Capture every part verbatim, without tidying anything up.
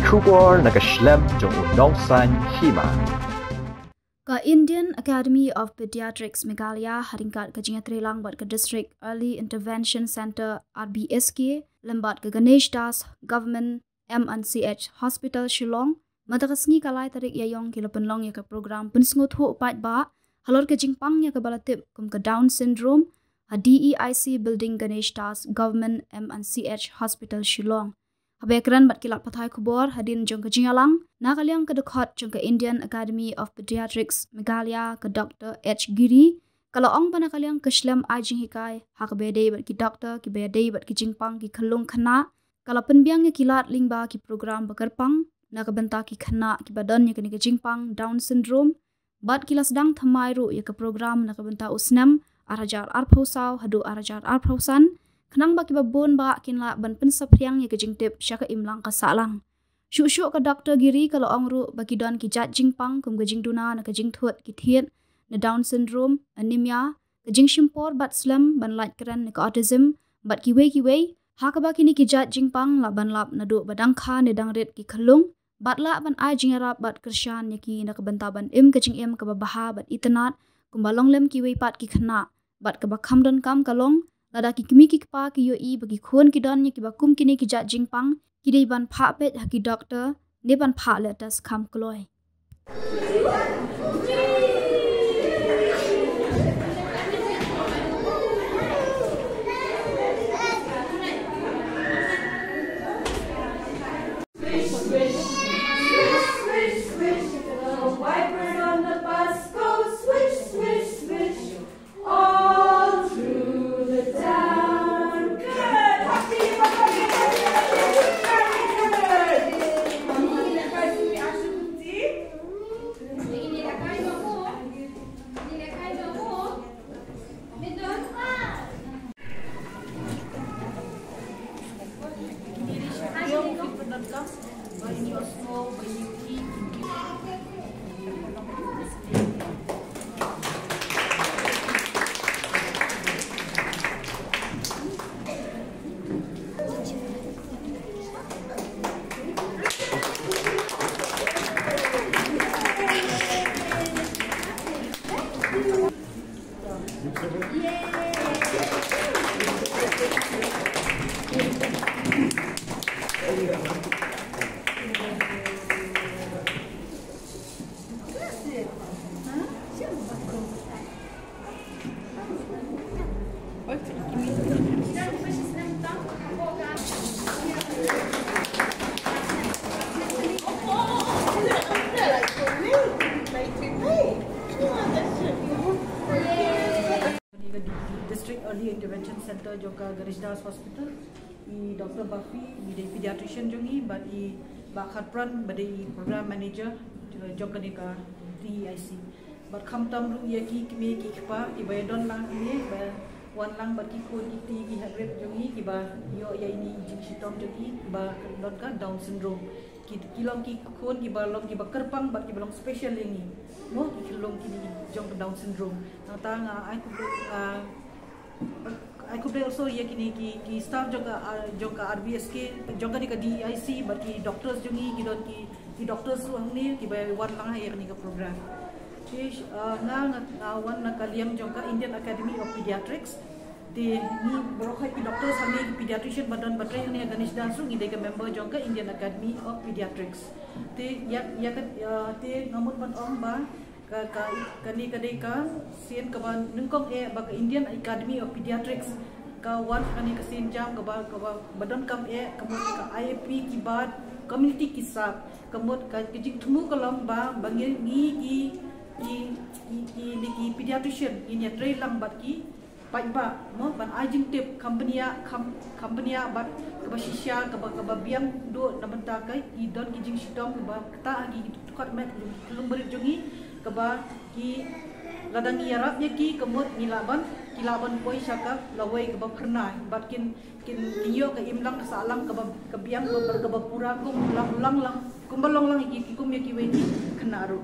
Khubor na ka shlem jong u nongsan hima. Ka Indian Academy of Pediatrics Meghalaya ha ryngkat ka jingïatreilang bad ka District Early Intervention Centre, R B S K, lem bad ka Ganesh Das Government M and C H Hospital Shillong, mynta ka sngi ka lai tarik Ïaïong ki la pynlong ïa ka program pynsngewthuh paidbah halor ka jingpang ïa kaba la tip kum ka Down syndrome ha D E I C Building, Ganesh Das Government M and C H Hospital Shillong. Haba ïakren bad ki lad pathai khubor hadien jong ka jingïalang na ka liang ka dkhot jong ka Indian Academy of Pediatrics Meghalaya, ka Doctor H Giri, ka la ong ba na ka liang ka shlem ai jinghikai ha kaba ïadei bad ki doctor kiba ïadei bad ki jingpang ki khyllung khynnah, ka la pynbiang ïa ki lad lyngba ki program ba kyrpang na ka bynta ki khynnah kiba don ïa kane ka jingpang Down syndrome, bad ki la sdang thymmai ruh ïa ka program na ka bynta u snem ar hajar arphew saw haduh ar hajar arphew san, khnang ba kiba bun bah kin lah ban pynsaphriang ïa ka jingtip sha ka imlang ka sahlang. Shuh shuh ka Doctor Giri ka la ong ruh ba ki don ki jait jingpang kum ka jingduna na ka jingthut ki thied, na Down syndrome, anemia, ka jingshim por bad slem ban lait kren, na ka autism, bad kiwei kiwei, ha kaba kine ki jait jingpang lah ban lap naduh ba dang kha ne dang rit ki khyllung, bad lah ban ai jingïarap bad kyrshan ïa ki na ka bynta ban im ka jingim kaba bha bad itynnad, kumba long lem kiwei pat ki khynnah, bad kaba kham donkam ka long, lada ki kmie ki kpa ki ïohi ba ki khun ki don ïa kiba kum kine ki jait jingpang, ki dei ban phah peit ha ki doctor ne ban phah leh test kham kloi. Swish, swish, swish, swish, swish. The white bird on the bus goes swish, swish, swish. All through the town. Good. Happy, happy, happy, happy, happy, happy. District Early Intervention Centre jong ka Ganesh Das Hospital, i Doctor Buffy, i dei pediatrician jong ngi, bad i Bah Khatpran, ba dei i program manager jong kane ka D E I C. Bad khamtam ruh ïa ki kmie ki kpa kiba ïadon lang hangne, ba wan lang bad ki khun ki kti ki hynriew jong ngi kiba ïoh ïa ine i jingshitom jong ngi kiba don ka Down syndrome. Ki, ki long ki khun kiba long kiba kyrpang bad kiba long special ïa ngi. Mo, ki khyllung kine jong ka Down syndrome. Nangta nga ai khublei, nga ai khublei also ïa kine ki, ki staff jong ka, ah, jong ka R B S K, jong kane ka D E I C, bad ki doctors jong ngi, ki don ki, ki doctors ruh hangne kiba wan lang ha ïa kane ka program. Te, ah, nga, nga, nga wan na ka liang jong ka Indian Academy of Pediatrics. Te ngi baroh hi ki doctors hangne, ki pediatrician ba don ba trei hangne ha Ganesh Das ruh ngi dei ka member jong ka Indian Academy of Pediatrics. Te ïa, ïa ka, ïa, te nga mut ban ong ba ka, ka, kane ka dei ka sien kaba nyngkong eh ba ka Indian Academy of Pediatrics ka wan kane ka sienjam kaba, kaba, ba donkam eh, ka mut ka I A P kiba community ki sap, ka mut ka, ka jingthmu ka long ba, ba ngi, ngi ki, ki, ki, ki, ngi ki pediatrician ngin ïatrei lang bad ki paidbah, mo, ban ai jingtip, kham bniah, kham, kham bniah bad kaba shisha, kaba, kaba biang duh na bynta ka, ki don ki jingshitom, kaba ktah ha ki dkhot met, ki khyllung barit jong ngi, kaba ki, lada ngi ïarap ïa ki, ka mut ngi lah ban, ki lah ban poi sha ka lawei kaba phyrnai, bad kin, kin, kin ïoh ka imlang ka sahlang kaba, ka biang, kaba, kaba pura kum lang, lang, lang, kumba long lang ïa ki, ki kum ïa kiwei ki khynnah ruh.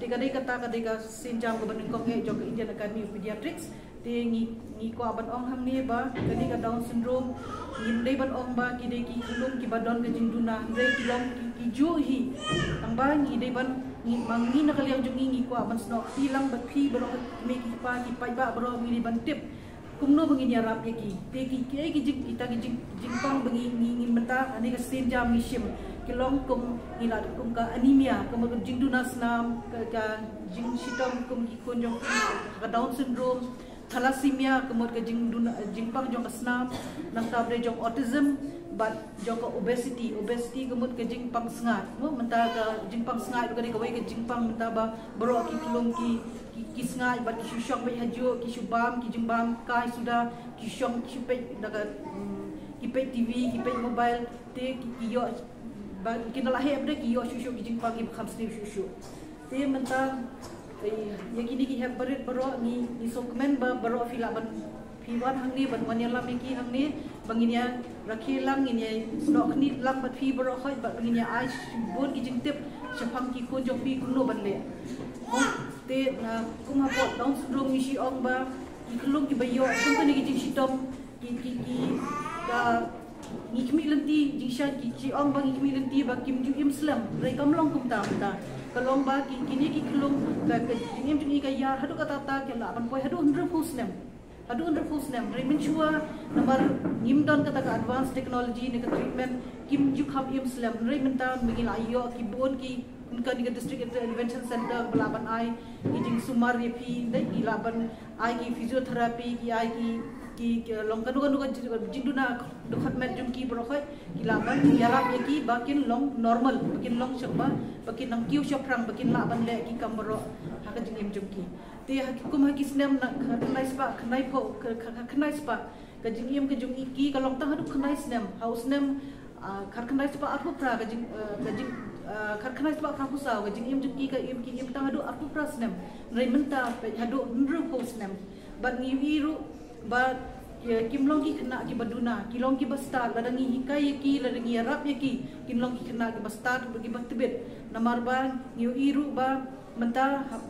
Te ka dei kata, ka dei ka sienjam kaba nyngkong eh jong ka Indian Academy of Pediatrics. Te ngi ngi kwah ban ong hangne ba kane ka Down syndrome ngim dei ban ong ba ki dei ki khyllung kiba don ka jingduna, hynrei ki long ki, ki juh hi. Tang ba ngi dei ban ngi ma ngi na ka liang jong ngi ngi kwah ban snoh phi lang bad phi baroh ki mei ki pa ki paidbah baroh ngi dei ban tip kumno ba ngin ïarap ïa ki. Te ki ki ki jing ita ki jing jingpang ba ngi ngi ngin mynta ha kane ka sien jam ngi shim ki long kum ngi la kum ka anemia, kum ka jingduna snam, ka, ka jingshitom kum ki khun jong ka Down syndrome, thalassemia, ka mut ka jingduna jingpang jong ka snam, nangta bad jong autism, bad jong ka obesity, obesity ka mut ka jingpang sngaid, mo mynta ka jingpang sngaid ka dei kawei ka jingpang mynta ba baroh ki khyllung ki ki, ki sngaid bad ki shu shong beit hajuh, ki shu bam ki jingbam kai suda, ki shong ki shu peit da ka mm, ki peit T V, ki peit mobile, te ki ki ïoh ba ki na la heh bad ki ïoh shuh shuh ki jingpang ki ba kham sniew shuh shuh. Te mynta ïa kine ki hep barit baroh ngi ngi sngewkmen ba baroh phi lah ban phi wan hangne ban wan ïalam ïa ki hangne ba ngin ïa rakhe lang, ngin ïa snoh khniat lang bad phi baroh khoit bad ba ngin ïa ai bun ki jingtip shaphang ki khun jong phi kumno ban leh. Te na kum hapoh Down syndrome ngi shu ong ba ki khyllung kiba ïoh kum kane ki jingshitom ki ki ki ka ngi khmih lynti, jingshisha ki shu ong ba ngi khmih lynti ba kim ju im slem, hynrei kam long kumta mynta. Ka long ba ki kine ki khyllung ka ka jingim jong ngi ka ïar haduh katta katta, ki lah ban poi haduh hynriewphew snem. Haduh hynriewphew snem, hynrei mynshuwa namar ngim don kata ka advanced technology ne ka treatment, kim ju kham im slem, hynrei mynta ba ngi la ïoh ki bun ki, kum kane ka District Intervention Center ba lah ban ai ki jingsumar ïa phi, dei ki lah ban ai ki physiotherapy, ki ai ki ki, ki long kano kano ka jing- jingduna dkhot met jong ki baroh khoit, ki lah ban ïarap ïa ki ba kin long normal, ba kin long shaba, ba kin nang kiew shaphrang, ba kin lah ban leh ki kam baroh ha ka jingim jong ki. Te ha ki kum ha ki snem na khat khyndai spah, khyndai phew, kha- kha- kha- khyndai spah ka jingim ka jong ki ka long tang haduh khyndai snem. Ha u snem ah, khat khyndai spah arphew phra ka jing ah, ka jing ah, khat khyndai spah phraphew saw ka jingim jong ki ka im ki im tang haduh arphew phra snem. Hynrei mynta peit haduh hynriewphew snem. Bad ngi ïohi ruh ba ïa kim long ki khynnah kiba duna, ki long kiba stad, lada ngi hikai ïa ki, lada ngi ïarap ïa ki, kin long ki khynnah kiba stad bad kiba tbit. Namar ba ngi ïohi ruh ba mynta ha-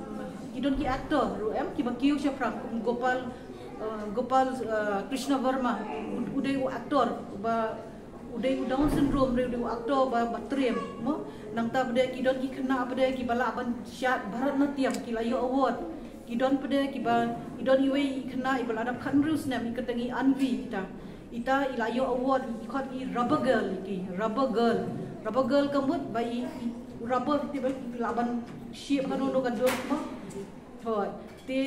ki don ki actor ruh em kiba kiew shaphrang kum Gopal, eh, Gopal eh, Krishna Verma, u- u dei u actor ba u dei u Down syndrome, u dei u actor ba ba triem mo. Nangta bad ki don ki khynnah bad kiba lah ban shad Bharatanatyam, ki la ïoh award. Ki don bad kiba ki don iwei i khynnah iba la dap khathynriew snem, i kyrteng i Anvi ita. Ita i la ïoh award, i khot i Rubber Girl, i Rubber Girl. Rubber Girl ka mut ba i, i rubber te ba i lah ban shim kano kano ka dur mo. Hoi, te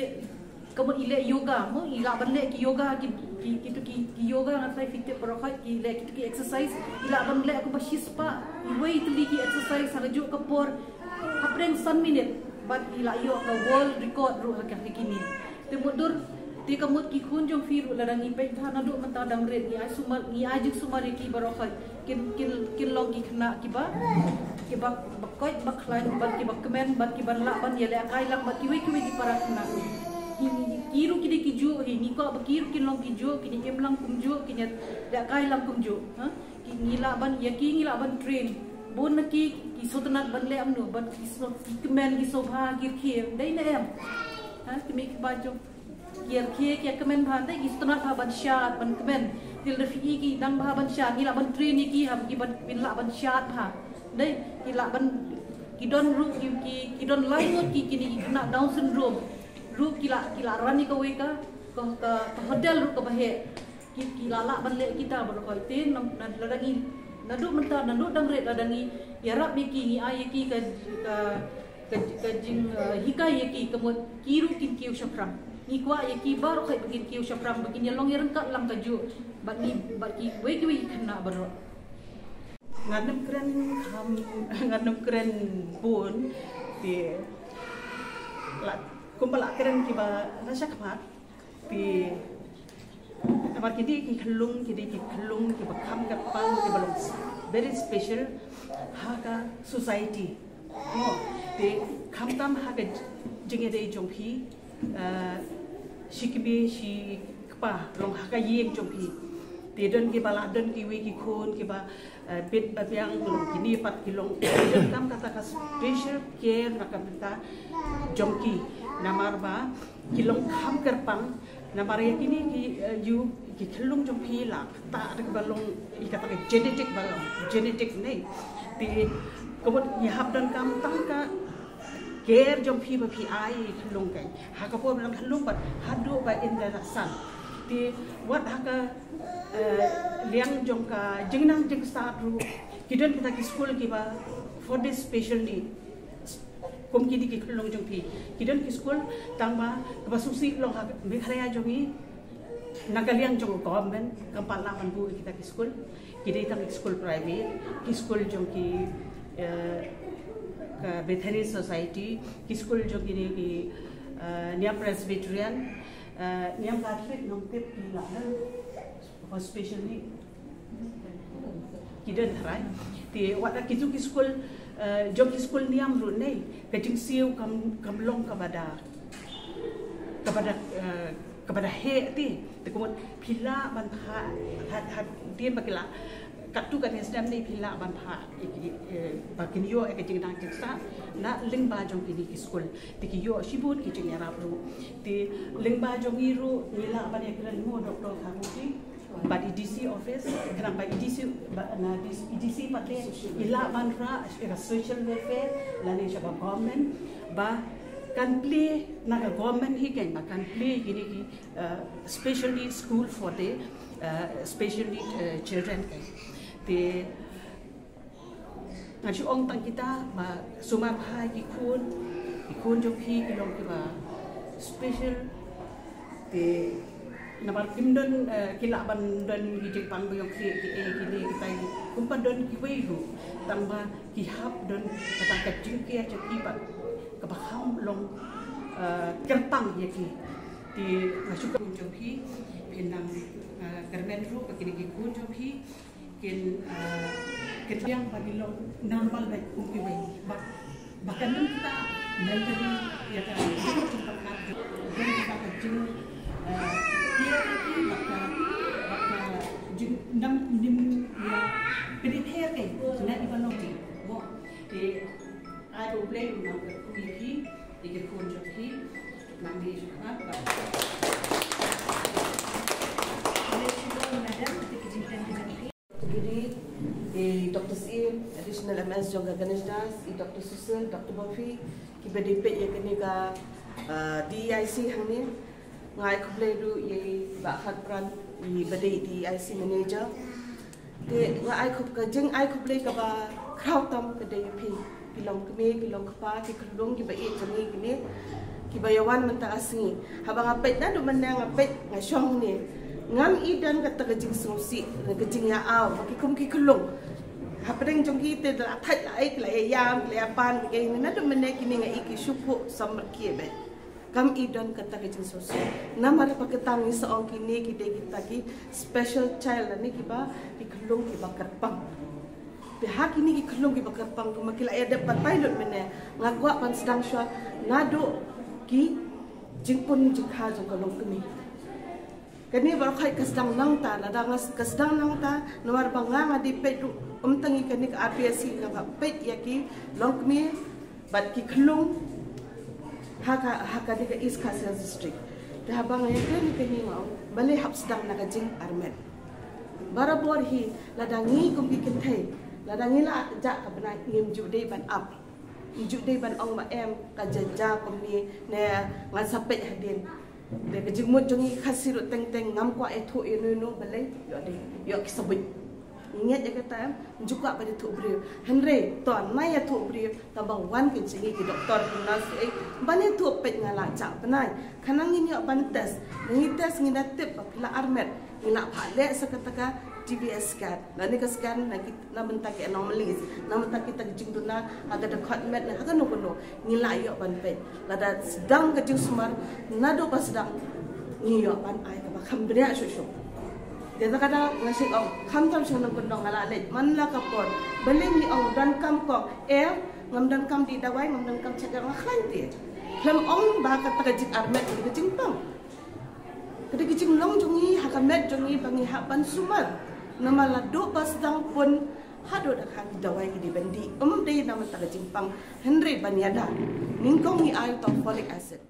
ka mut i leh yoga mo, i lah ban leh ki yoga ki ki ki tu ki, ki yoga, nga trai fitip baroh khoit, ki leh ki tu ki exercise, i lah ban leh kumba shispah iwei tylli ki exercise ha kajuh ka por. Hapdeng san minit bad i la ïoh ka world record ruh ha ka, ha kine. Te mutdur, te ka mut ki khun jong phi ruh lada ngi peit bha naduh mynta dang rit, ngi ai sumar, ngi ai jingsumar ïa ki baroh khoit, kin kin kin long ki khynnah kiba kiba ba koit ba khlaiñ bad kiba kmen bad kiba lah ban ïalehkai lang bad kiwei kiwei ki para khynnah. Ki ki ruh ki dei ki juh hi, ngi kwah ba ki ruh kin long ki juh, kin im lang kumjuh, kin ïalehkai lang kumjuh. Ha? Ki ngi lah ban ïa ki ngi lah ban train. Bun na ki ki sngewtynnat ban leh kumno, ban ki sngew ki kmen ki sngewbha ki rkhie. Dei ne em? Ha, ki mei ki pa jong ki rkhie ki kmen bha, dei ki sngewtynnat bha ban shad ban kmen. Te lada phi i ki dang bha ban shad, ngi lah ban train ïa ki ha ki ban, kin lah ban shad bha. Dei ki lah ban ki don ruh ki ki, ki don lai ngut ki kine ki khynnah Down syndrome. Ruh ki lah ki lah run ïa kawei ka ka ka hotel ruh kaba heh. Ki ki la lah ban leh kita baroh khoit. Te na na lada ngi naduh mynta naduh dang rit lada ngi ïarap ïa ki, ngi ai ïa ki ka ka ka ka jing eh, hikai ïa ki ka mut ki ruh kin kiew shaphrang. Ngi kwah ïa ki baroh khoit ba kin kiew shaphrang, ba kin ïalong ïaryngkat lang kajuh bad ngi bad kiwei kiwei ki khynnah baroh. Ngan ym kren kham ngan ym kren bun. Te la kumba la kren kiba la shakhmat. Te namar ki dei ki khyllung, ki dei ki khyllung kiba kham kyrpang, kiba long very special ha ka society. Mo, te khamtam ha ka jingïadei jong phi, eh, shi kmie shi kpa, long ha ka ïing jong phi. Te don kiba la don kiwei ki khun kiba eh, bit ba biang long kine pat ki long, ki don tam kata ka special care na ka bynta jong ki. Namar ba ki long kham kyrpang Namar ïa kine ki, eh, ïa ki khyllung jong phi la, ta da kaba long ïa kata ka genetic ba long, genetic ne. Te ka mut ngi hap donkam tang ka care jong phi ba phi ai ïa ki khyllung kein. Ha ka por ba dang khyllung bad haduh ba yn da san. Te wat ha ka, eh, liang jong ka jingnang jingstad ruh, ki don kita ki skul kiba for this special need. Kum kine ki khyllung jong phi, ki don ki skul, tang ba kaba sngewsih long ha Meghalaya jong ngi, na ka liang jong government kam pat lah ban buh ïa kita ki skul. Ki dei tang ki skul private, ki skul jong ki, eh, ka Bethany Society, ki skul jong kine ki, eh, niam Presbyterian, eh, niam Catholic ngam tip ki lah na, for special need. Ki don tharai. Te wat la kitu ki skul, eh, jong ki skul niam ruh ne, ka jingsiew kam, kam long kaba da, kaba da, eh, kaba da heh te. Te ka mut phi lah ban phah, ha, ha, dien ba ki lah, katto katne snem ne phi lah ban phah, eh, eh, ba kin ïoh, eh, ka jingnang jingstad na lyngba jong kine ki skul. Te ki ïoh shibun ki jingïarap ruh. Te lyngba jong ngi ruh ngi lah ban ïakren mo Doctor Kharmuti bad i D C office, khnang ba i D C, ba na D C, i D C pat te i lah ban rah ïa ka social welfare lane sha ka government ba kan plie, na ka government hi kein ba kan plie kine ki, eh, special need school for the, eh, special need, eh, children kein. Te nga shu ong tang kita ba sumar bha ki khun, ki khun jong phi ki long kiba special. Te namar kim don, eh, ki lah ban don ki jingpang ba ïong khlieh ki, eh, kine kita ki, kum pat don kiwei ruh, tang ba ki hap don kata ka jingker jong ki bad kaba kham long, eh, kyrpang ïa ki. Te nga shu ka khun jong phi, phin nang, eh, kyrmen ruh ba kine ki khun jong phi kin, ah, kin biang ba ki long normal beit kum kiwei. Ba, ba kan nym kita mentally ïa ka jingpyrkhat, nym kita ka jing, ah, ïa ki ba ka, ba ka jing nam nym ïa pynither kein na i ba long jing. Mo, te ai ba U Blei un nang kyrkhu ïa ki, ïa ki khun jong ki, nang di shuwa ba. Madam, kita ki jingkren ki jong ki. Gidi, i Doctor Syiem, Additional M S jong ka Ganesh Das, i Doctor Susil, Doctor Buffy, kiba dei peit ïa kane ka, ah, D E I C hangne. Nga ai khublei ruh ïa i Bah Khatpran, iba dei D E I C manager. Te nga ai khublei, ka jingai khublei kaba khraw tam ka dei ïa phi. Ki long kmie, ki long kpa, ki khyllung, kiba ïeit jong ngi kine, kiba ïa wan mynta ka sngi. Haba nga peit naduh mynne nga peit nga shong hangne, ngam i don kata ka jingsngewsih, ka jingïa-aw ba ki kum ki khyllung. Hapdeng jong ki te da la thait la ai, ki la ïa ïam, ki la ïa pan, ki ïa ne, naduh mynne kine nga i ki shu phuh samrkhie beit. Kam i don kata ka jingsngewsih. Namar ba kata ngi sa ong kine ki dei kita ki special child lane kiba, ki khyllung kiba kyrpang. Te ha kine ki khyllung kiba kyrpang kumba ki la ïa dep batai lut mynne, nga kwah ban sdang shuwa naduh ki jingpun jingkha jong ka longkmie. Kane baroh khoit ka sdang nangta, lada nga s-, ka sdang nangta, namar ba nga nga dei peit ruh, ym tang ïa kane ka R P S C, nga peit ïa ki longkmie bad ki khyllung ha ka, ha kane ka East Khasi Hills District. Te haba nga ïakren ïa kane nga ong, balei hap sdang na ka jingarmet. Barabor hi, lada ngi kum ki kynthei, lada ngi la jah ka bnai, ngim ju dei ban ap. Ngi ju dei ban ong ba em, ka jia jia kumne, ne ngan sa peit hadien. Te ka jingmut jong ngi Khasi ruh teng teng, ngam kwah ïathuh ïano ïano, balei, ïoh dei, ïoh ki sa buit. Ngi ngeit ïa kata em, ngi ju kwah ban ïathuh briew. Hynrei to, na ïathuh briew, tang ba wan kin sha ngi ki doktor, ki nurse, eh, ban ïathuh peit nga la jah bnai. Khnang ngin ïoh ban test. Ngi test, ngi da tip ba phi la armet. Ngi la phah leh sa kata ka T V S scan. Lane ka scan na ki, na bynta ki anomalies, na bynta kita ki jingduna ha ka dkhot met ne ha kano kano, ngi la ïoh ban peit. Lada sdang ka jingsumar, naduh ba sdang ngi ïoh ban ai kaba kham bniah shuh shuh. Te kata ka daw nga shu ong, khamtam shu nang kyndong nga la leit man la ka por. Balei ngi ong donkam kong, eh, ngam donkam dih dawai, ngam donkam check, nga khlaiñ te. Khlem ong ba kata ka jingarmet ka dei ka jingpang. Ka dei ka jinglong jong ngi ha ka met jong ngi ba ngi hap ban sumar. Namar la duh ba sdang pun haduh da kha ki dawai ki dei ban dih. Ym dei namar ta ka jingpang, hynrei ban ïada. Nyngkong ngi ai tang folic acid.